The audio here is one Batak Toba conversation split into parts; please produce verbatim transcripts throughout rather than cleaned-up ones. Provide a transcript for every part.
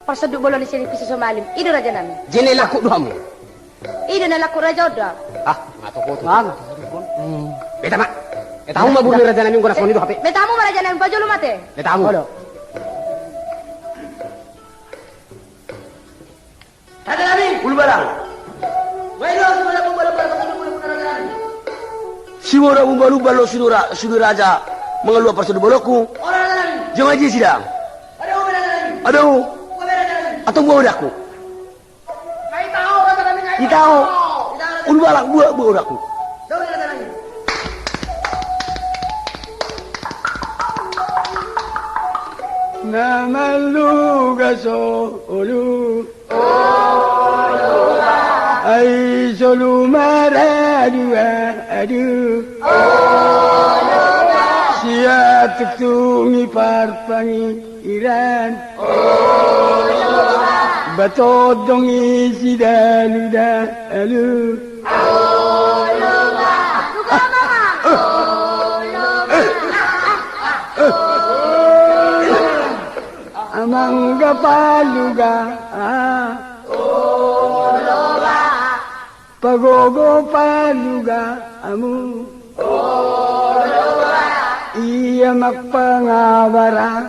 Parsonduk bolon ni sian Pise Somalin. I do raja nami. Jene laku do hamu. I do na laku raja on do. Ah, mato kotu. Mana? Beta ma. Beta hamu ma buru ni raja nami, nggo na songon i do hape. Beta hamu ma raja nami, pajolo ma ate. Beta hamu. Raja nami. Ulubalang. Baen do sibora umbalan umbalan, raja nami. Sibora umbalan umbalan, lo sudura, sudura raja mangalua parsonduk bolonku. Olo raja nami. Joma i sida. Adong. Adong. Antong boa odaku. Ita ho. Ulubalang, boa, boa odaku. Na manluga solu. Ai solu maradu, adu. Sian tuktuk ni parpangi iran. Batodong i sidaludalu. Amang ga paluga. Pagogo paluga hamu. Ia ma pangabara.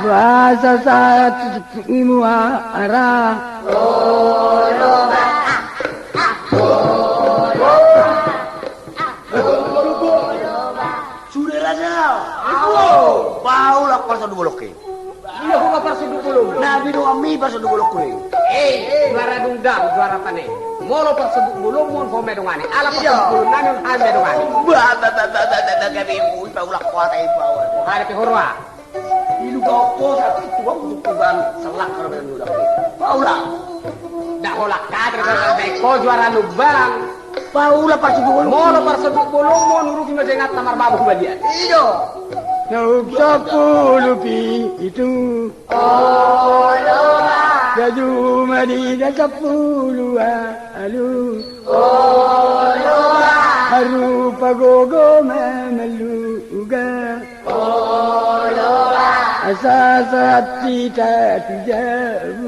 Basa satu muara. Sude raja. Paulak parsonduk bolonku. Ia ho ma parsonduk bolonmu. Na binoanmi parsonduk bolonku i. Eh, juara dungdang, juara pane. Molo parsonduk bolonmu on, ho ma dongani. Ala parsonduk bolon nami on, hami ma dongani. Ba, ba, ba, ba, ba, ba, gabe mui paulak ho ate i paulak. Ho ate pe ho roha. Ilu kau posa tu, tu, tu, tu, bang, selak kalau bilang udah. Paulak. Dah ho lakkat, dah ho juara lubang. Paulak parsonduk bolonmu. Molo parsonduk bolonmu on, urupi ma jenganta marbabo hubalian. I do. Naung sampulu pitu. Olo. Gajum ma di na sampulu ualu. Olo. Haru pagogo ma manluga. Olo. Asa sahat hita tu jabu.